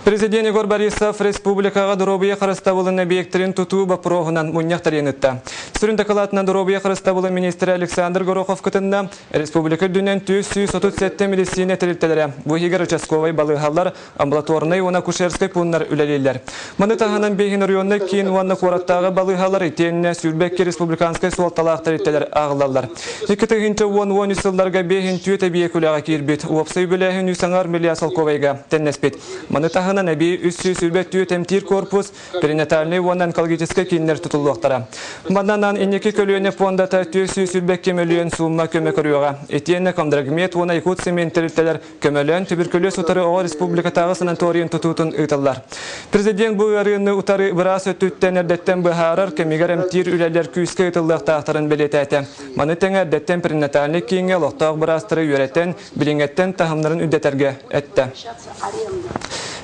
Президент Егор Борисов республикаҕа доруобуйа харыстабылын объектарын тутуу боппуруоһунан мунньах тэрийэн ыытта. Сүрүн дакылаатынан доруобуйа харыстабылын министрэ Александр Горохов кытынна. Республика үрдүнэн 437 медицина тэрилтэлэрэ, бу иһигэр участковай балыыһалар, амбулаторнай уонна акушерскай пууннар үлэлииллэр. Маны таһынан биһин оройуоннай киин уонна куораттааҕы балыыһалар итиэннэ 22 республиканскай суолталаах тэрилтэлэр ааҕыллаллар. 2010-13 сылларга биэһин түөрт эбийиэк үлэҕэ киирбит, уопсай үбүлээһин үс аҥар миллиард солкуобайга тэннэспит. Маны таһынан эбии 324 эмтиир корпус, перинатальнай уонна онкологическай кииннэр тутуллуохтара. Манан инники көлүөнэ пуондата 422 мөлүйүөн суумма көмө көрүөҕэ. Итиэннэ Комдрагмет уонна Якутцемент тэрилтэлэр көмөлөөн түбүркүлүөс утары оҕо республикатааҕы санаторийын тутуутун ыыталлар. Президент бу ыарыыны утары быраас өттүттэн эрдэттэн быһаарар, кэмигэр эмтиир үлэлэр күүскэ ыытыллыахтаахтарын бэлиэтээтэ. Маны тэҥэ эрдэттэн перинатальнай кииҥҥэ олохтоох быраастары үөрэтэн, билиҥҥэттэн таһымнарын үрдэтэргэ эттэ.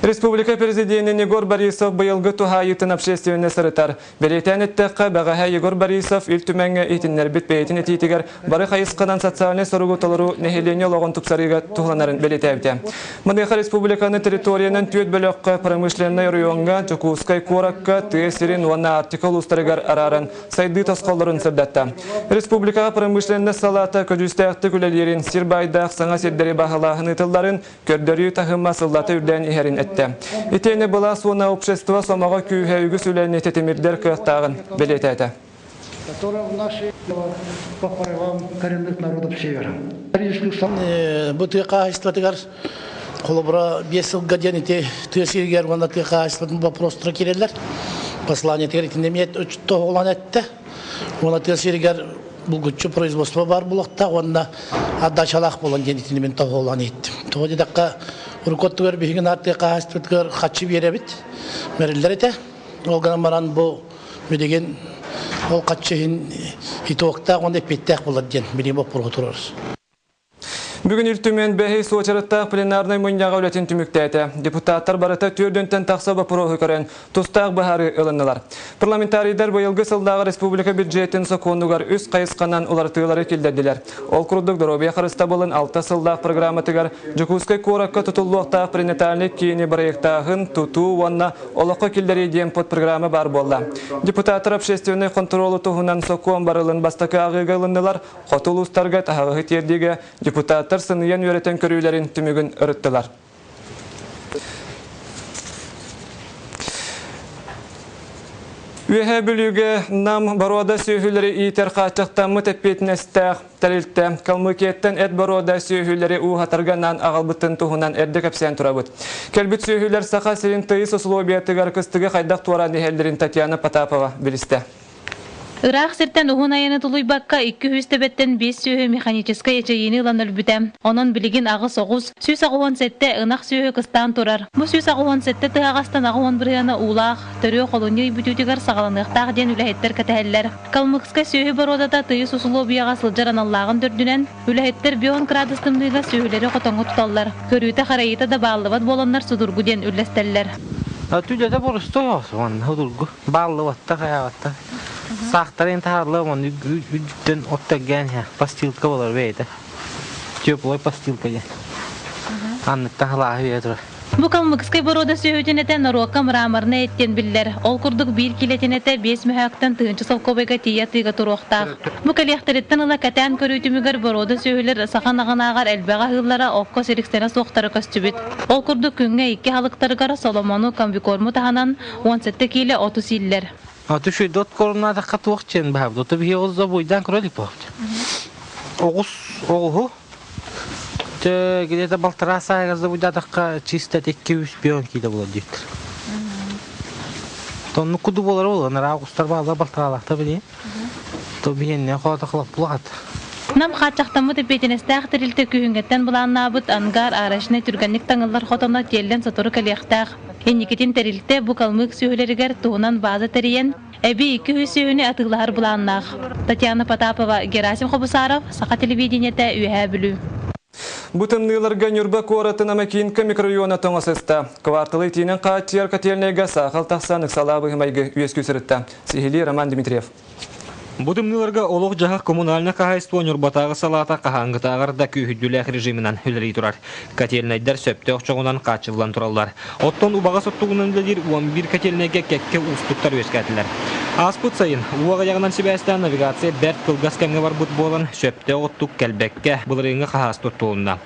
Республика президенин Егор Борисов быйылгы туһаайыытын общественнай сырытар. Бэлиэтээн эттэххэ, бэҕэһээ Егор Борисов Ил Түмэҥҥэ иһитиннэрбит бэйэтин этиитигэр бары хайысханан социальнай соругу толоруу нэһилиэнньэ олоҕун тупсарыыга туһуланарын бэлиэтээбитэ. Маныаха республиканы территориянан түөрт бөлөххө промышленнай оройуоҥҥа, Дьокуускай куоракка, тыа сирин уонна Арктика улуустарыгар арааран сайдыы тосхоллорун сырдатта. Республикаҕа промышленность салаата көдьүүстээхтик үлэлиирин, сир баайдаах саҥа сирдэри баһылааһын ыытылларын, көрдөрүү таһыма сыллата үрдээн иһэрин эттэ. Итиэннэ былаас уонна общество сомоҕо күүһэ үгүс үлэни тэтимирдэр кыахтааҕын бэлиэтээтэ. По правам коренных народов Севера. Бу тыа хаһаайыстыбатыгар холобура биэс сылга диэн ити тыа сиригэр уонна тыа хаһаайыстыбатын боппуруостара киирэллэр. Посланиетыгар итиннэ эмиэ тоһоҕолоон эттэ. Уонна тыа сиригэр булгуччу производство баар буолуохтаах уонна отдачалаах буолан диэн итини мин тоһоҕолоон иһиттим. Тоҕо диэтэххэ, урукку өттүгэр биһиги наар тыа хаһаайыстыбатыгар хаччы биэрэбит, бэриллэр этэ. Ол гынан баран бу билигин ол хаччы иһин итоктаах уонна эппиэттээх буолар диэн билигин боппуруоһу туруорар. Бүгүн Ил Түмэн бэһис уочараттаах пленарнай мунньаҕа үлэтин түмүктээтэ. Депутаттар барыта түөрдүнтэн тахса боппуруоһу көрөн, тустаах быһаарыы ылыннылар. Парламентарийдар быйылгы сыллааҕы республика бюджетин сокуонугар үс хайысханан уларытыылары киллэрдилэр. Ол курдук доруобуйа харыстабылын алта сыллаах программатыгар Дьокуускай куоракка тутуллуохтаах пренатальнай киини бырайыактааһын, тутуу уонна олоххо киллэрии диэн подпрограмма баар буолла. Депутаттар общественнай хонтуруолу туһунан сокуон барылын бастакы ааҕыыга ылыннылар, Хоту улуустарга таһаҕаһы тиэрдиигэ депутаттар сыныйан үөрэтэн көрүүлэрин түмүгүн ырыттылар. Үөһээ Бүлүүгэ Нам боруода сүөһүлэри иитэр хааччахтаммыт эппиэтинэстээх тэрилтэ Калмыкияттан эт боруода сүөһүлэри ууһатарга анаан аҕалбытын туһунан эрдэ кэпсээн турабыт. Кэлбит сүөһүлэр Саха сирин тыйыс усулуобуйатыгар кыстыгы хайдах туораан иһэллэрин Татьяна Потапова билистэ. Ыраах сиртэн уһун айаны тулуйбакка 200 төбөттөн биэс сүөһү механическай эчэйиини ылан өлбүтэ. Онон билигин аҕыс оҕус, 187 ынах сүөһү кыстаан турар. Бу 187 тыһаҕастан 80 бырыһыана уулаах, төрүөх олунньу ый бүтүүтүгэр саҕаланыахтаах диэн үлэһиттэр кэтэһэллэр. Калмыкскай сүөһү боруодата тыйыс усулуобуйаҕа сылдьар аналлааҕын төрдүнэн, үлэһиттэр бион кыраадыс тымныыга сүөһүлэри хотоҥҥо туталлар. Көрүүтэ-харайыыта да бааллыбат буоланнар судургу диэн үллэстэллэр. Түлэтэ борустой уонна судургу. Бааллыбаттар, хайаабаттар. Саахтарын таһаарлар уонна үрдүттэн от тэлгээн иһэ. Постилка болар бэйэтэ. Теплой постилка диэн. Анныттан халааһы биэрэ турар. Бу калмыкскай боруода сүөһүтүн этэ норуокка мраморнай эт диэн биллэр. Ол курдук биир киилэтин этэ биэс мөһөөктөн тыһыынча солкуобайга тиийэ атыыга туруохтаах. Бу кэлиэхтэриттэн ыла кэтээн көрүү түмүгэр боруода сүөһүлэр саха ынаҕынааҕар элбэҕи аһыыллара окко сириксэнэ суохтара көстүбүт. Ол курдук күҥҥэ икки аһылыктарыгар соломону, комбикорму таһынан 17 киилэ оту сииллэр. Аты шөйдот коруннаатахха туох диэн баһабыт. Ото биһи ол забойдаан көрө илик буолбут. Оҕус оҕуһу те где-то балтараа сааһыгар забойдаатахха чисто икки үс бион киилэ буолар диэбиттэр. Тоннук куду буолар ол анараа оҕустар бааллар балтараалаахта билиэн. То биһиэннэ хоотохлоп булаат. Нам хааччахтаммыт эппиэтинэстээх тэрилтэ күһүҥҥэттэн былааннаабыт ангар арочнай түргэнник таҥыллар хотоно тиэллэн сотору кэлиэхтээх. Инникитин тэрилтэ бу калмык сүөһүлэригэр туһунан бааза тэрийэн, эбии 200 сүөһүнү атыылаһар былааннаах. Татьяна Потапова, Герасим Хобусаров, Саха телевидениетэ, Үөһээ Бүлүү. Бу тымныыларга Ньурба куоратын Амакинка микрорайона тоҥо сыста. Кварталы итиинэн хааччыйар котельнайга саахал тахсан ыксалаах быһымайгы үөскүү сырытта. Сиһилии Роман Дмитриев. Бу тымныыларга олох-дьаһах коммунальнай хаһаайыстыба Ньурбатааҕы салаата хаһааҥҥытааҕар да күүһүрдүүлээх режиминэн үлэлии турар. Котельнайдар сөптөөх чоҕунан хааччыллан тураллар. Оттон убаҕас оттугунан үлэлиир 11 котельнайга кэккэ уустуктар үөскээтилэр. Ааспыт сайын уу аҕыйаҕынан сибээстээн навигация бэрт кылгас кэмҥэ барбыт буолан, сөптөөх оттук кэлбэккэ, былырыыҥҥы хаһаас туттулунна.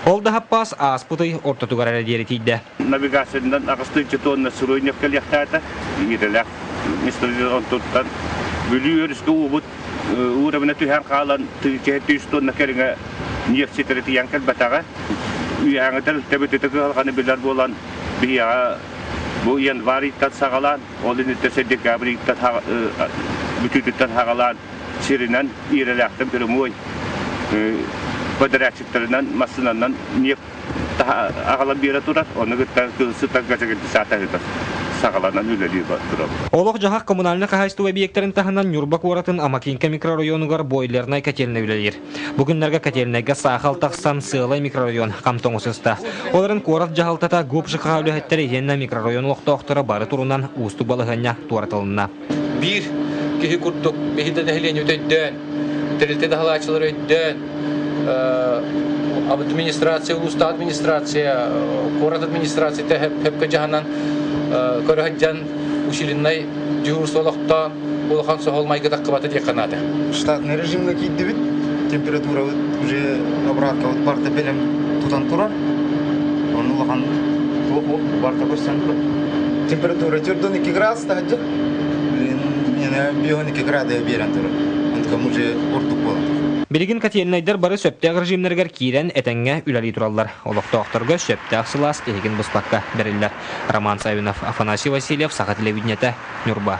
Ол да хаппаас ааспыт ый ортотугар эрэ диэри тиийдэ. Навигациянан аҕыстыынча тонна сырой кэлиэхтээтэ. Иирэлээх онтуттан Бүлүү өрүскэ уубут уурамына түһэн хаалан тыынча 3 тонна кэриҥэ нефть ситэри тиийэн кэлбэтэҕэ. Үйэһээҥҥитэр төбөтүтэ кыһалҕаны билэр буолан биһиэхэ бу январь ыйтан саҕалаан, ол инниттэн декабрь ыйтан бүтүүтүттэн саҕалаан сиринэн иирэлээхтэн прямой подрядчиктарынан массыынанан нефть аҕалан биэрэ турар, ону кытта сытар газогенерация саҕаланан үлэлии турар. Олох-дьаһах коммунальнай хаһаайыстыба объектарын таһынан Ньурба куоратын Амакинка микрорайонугар бойлернай котельнай үлэлиир. Бу күннэргэ котельнайга саахал тахсан сыалай микрорайон хам тоҥусуста. Ол эрэн куорат дьаһалтата ГУП ЖКХ үлэһиттэрэ итиэннэ микрорайон олохтоохторо бары турунан уустук балаһыанньа туоратылынна. Биир киһи курдук биһи да нэһилиэнньэ өйдөөн, тэрилтэ даһалааччылар өйдөөн, администрация, улуустаах администрация, куорат администрацията хөпкө дьаһанан көрө сылдьан усиленнай дежурство олохтоон улахан соһол майгы таххыбата диэххэ наада. Штатный режимҥа киирдибит, температурабыт уже обратка барта бэлэм тутан турар. Онно улахан туох барта көрсөн турар. Температура 42 градус таһырдьа. Блин, 52 градус биэрэн турар. Онтукам уже ордук буолан. Билигин котельнайдар бары сөптөөх режимнэригэр киирэн этэҥҥэ үлэлии тураллар. Олохтоохторго сөптөөх сылаас тиһигин быспакка бэриллэр. Роман Савинов, Афанасий Васильев, Саха телевидениетэ, Ньурба.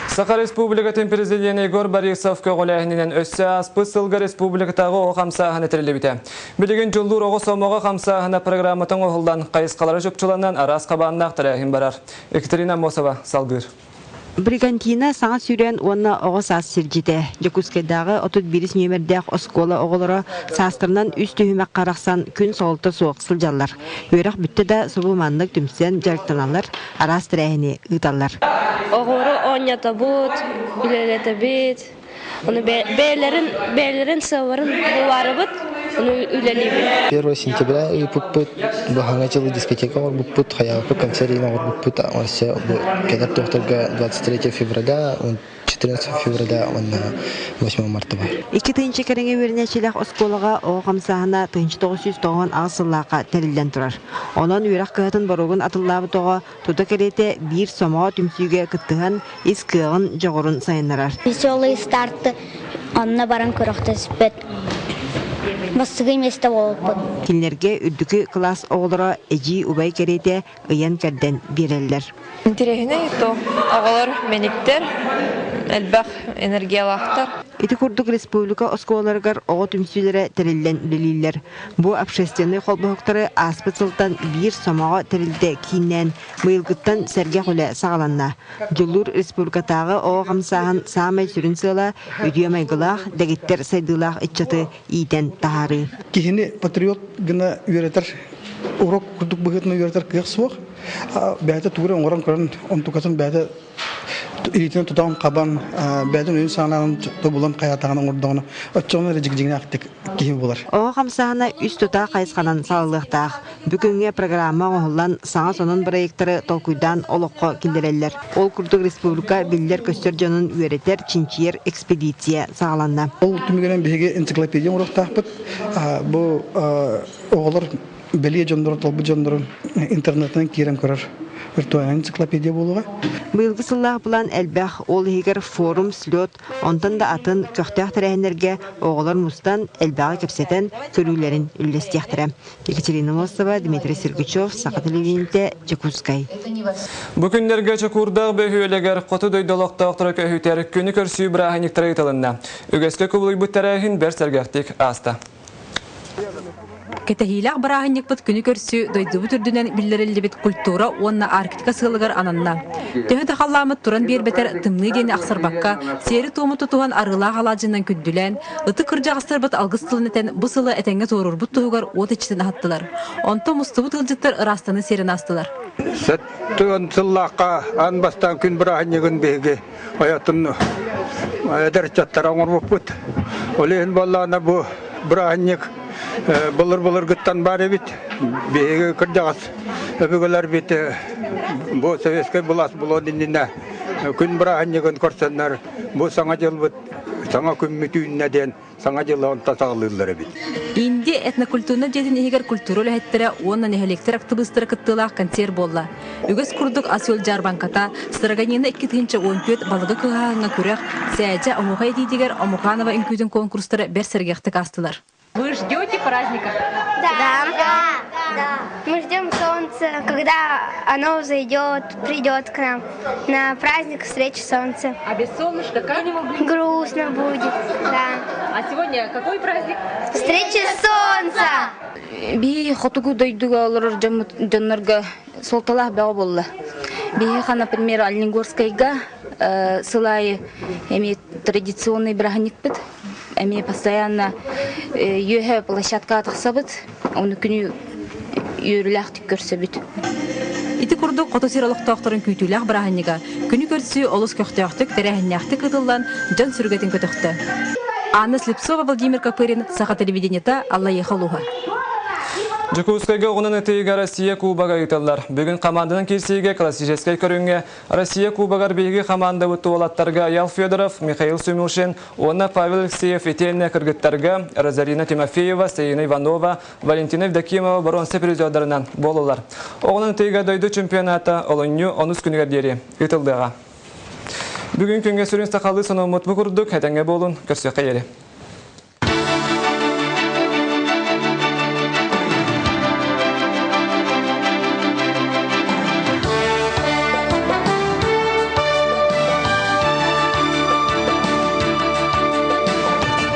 Саха Республикатын президенэ Егор Борисов көҕүлээһининэн өссө ааспыт сылга республикатааҕы оҕо хамсааһына тэриллибитэ. Билигин дьуллуур оҕо сомоҕо хамсааһына программата оҥоһуллан, хайысхалара чопчуланан араас хабааннаах тэрээһин барар. Екатерина Аммосова салгыыр. Бригантина саҥа сүүрээн уонна оҕо саас сирдьитэ. Дьокуускайдааҕы 31 нүөмэрдээх оскуола оҕолоро саастарынан үс түһүмэххэ арахсан күн солото суох сылдьаллар. Үөрэх бүттэ да субу маннык түмсэн дьарыктаналлар, араас тэрээһини ыыталлар. Оҕолору оонньотобут, үлэлэтэбит, ону бэйэлэрин бэйэлэрин сыалларын булаарыбыт, ону үлэлиибит. 1 сентября ыыппыппыт, баһаҥа дьылы дискотека оҥорбуппут, хайаабыппыт концерт оҥорбуппут, өссө бу кэлэр тохторго 23 февраля, 14 февраля уонна 8 марта бар. 2 кэриҥэ үөрэнээччилээх оскуолаҕа оҕо хамсааһына 1998 сыллаахха тэриллэн турар. Онон үөрэх кыһатын боруогун атыллаабыт оҕо тута кэриэтэ биир сомоҕо түмсүүгэ кыттыһан ис кыаҕын, дьоҕурун сайыннарар. Веселые старты онно баран күрэхтэспит. Бастакы миэстэ буолбут. Кинилэргэ үрдүкү кылаас оҕолоро эдьиий убай кэриэтэ ыйан-кэрдэн биэрэллэр. Интэриэһинэй то оҕолор мэниктэр, элбэх энергиялаахтар. Ити курдук республика оскуолаларыгар оҕо түмсүүлэрэ тэриллэн үлэлииллэр. Бу общественнай холбоһуктары ааспыт сылтан биир сомоҕо тэрилтэ кииннээн быйылгыттан сэргэх үлэ саҕаланна. Дьулуур республикатааҕы оҕо хамсааһын саамай сүрүн сыала үтүө майгылаах, дэгиттэр сайдыылаах ыччаты иитэн таһаарыы. Киһини патриот гына үөрэтэр урок курдук быһыытынан үөрэтэр кыах суох. Бэйэтэ тугу эрэ оҥорон көрөн, онтукатын бэйэтэ илиитинэн тутан хабан, бэйэтин өйүн санаанын тобулан хайаатаҕын оҥордоҕуна, оччоҕуна эрэ дьиҥнээхтик киһи буолар. Оҕо хамсааһына үс тутаах хайысханан салаллыахтаах. Бүгүҥҥэ программа оҥоһуллан, саҥа сонун бырайыактары толкуйдаан олоххо киллэрэллэр. Ол курдук республика биллэр-көстөр дьонун үөрэтэр, чинчийэр экспедиция саҕаланна. Ол түмүгүнэн биһиги энциклопедия оҥоруохтаахпыт. Бу оҕолор бэлиэ дьоннору, талбыт дьоннору интернетинэн киирэн көрөр виртуальнай энциклопедия буолуоҕа. Быйылгы сыллаах былаан элбэх, ол иһигэр форум, слет, онтон да атын көхтөөх тэрээһиннэргэ оҕолор мустан, элбэҕи кэпсэтэн, көрүүлэрин үллэстиэхтэрэ. Екатерина Мостова, Дмитрий Сергучев, Саха телевидениетэ, Дьокуускай. Бу күннэргэ Чокуурдаах бөһүөлэгэр хоту дойду олохтоохторо көһүтэр күнү көрсүү бырааһынньыктара ыытылынна. Үгэскэ кубулуйбут тэрээһин бэрт сэргэхтик ааста. Кэтэһиилээх бырааһынньыкпыт күнү көрсүү дойдубут үрдүнэн биллэриллибит культура уонна Арктика сыалыгар ананна. Төһө да халлааммыт туран биэрбэтэр тымныы диэни ахсарбакка, сиэри-туому тутуһан арыылаах алаадьынан күндүлээн, ытык кырдьаҕастарбыт алгыс тылын этэн бу сылы этэҥҥэ туоруурбут туһугар уот иччитин аһаттылар. Онтон мустубут ыалдьыттар ыраастаныы сиэрин аастылар. Сэттиэн сыллаахха аан бастаан күн бырааһынньыгын биһиги ойотун Эдэр ыччаттара оҥорбуппут. Ол иһин буоллаҕына бу бырааһынньык былыр-былыргыттан баар эбит. Биһиги кырдьаҕас өбүгэлэрбит бу советскай былаас булуон иннинэ күн бырааһынньыгын көрсөннөр бу саҥа дьылбыт саҥа күммүт үүннэ диэн саҥа дьылы онтон саҕалыыллар эбит. Индия этнокультурнай дьиэтин иһигэр культура үлэһиттэрэ уонна нэһилиэктэр актыбыыстара кыттыылаах концерт буолла. Үгэс курдук ас-үөл дьаарбаҥката, Сыраганина 2014 балыгы кыһааһыҥҥа күрэх, Сээдьэ оһуохай этиитигэр Омуканова үҥкүүтүн конкурстара бэрт сэргэхтик аастылар. Вы ждете праздника? Да. Да. Мы ждем солнца, когда оно взойдет, придет к нам на праздник встречи солнца. А без солнышка как? Грустно будет, да. А сегодня какой праздник? Встреча солнца! Биһи хотугу дойдуга олорор дьоннорго суолталаах бөҕө буолла. Биһиэхэ, например, Оленегорскайга сыл аайы эмиэ традиционный бырааһынньыкпыт. Эмиэ постоянно үөһэ площадкаҕа тахсабыт. Ону күнү үөрүүлээхтик көрсөбүт. Ити курдук хоту сир олохтоохторун күүтүүлээх бырааһынньыга күнү көрсүү олус көхтөөхтүк, тэрээһиннээхтик ыытыллан дьон сүргэтин көтөхтө. Анна Слепцова, Владимир Копырин, Саха телевидениета, Аллайыаха улууһа. Дьокуускайга оҕунан ытыыга Россия Кубога ыытыллар. Бүгүн команданан киирсиигэ классическай көрүҥҥэ Россия Кубогар биһиги хамаандабыт уолаттарга Аял Федоров, Михаил Сумушин уонна Павел Алексеев итиэннэ кыргыттарга Розалина Тимофеева, Саина Иванова, Валентина Евдокимова боруонса призердарынан буолаллар. Оҕунан ытыыга дойду чемпионата олунньу онус күнүгэр диэри ыытыллыаҕа. Бүгүн күҥҥэ сүрүн сахалыы сонуммут бу курдук этэҥҥэ буолун, көрсүөххэ диэри.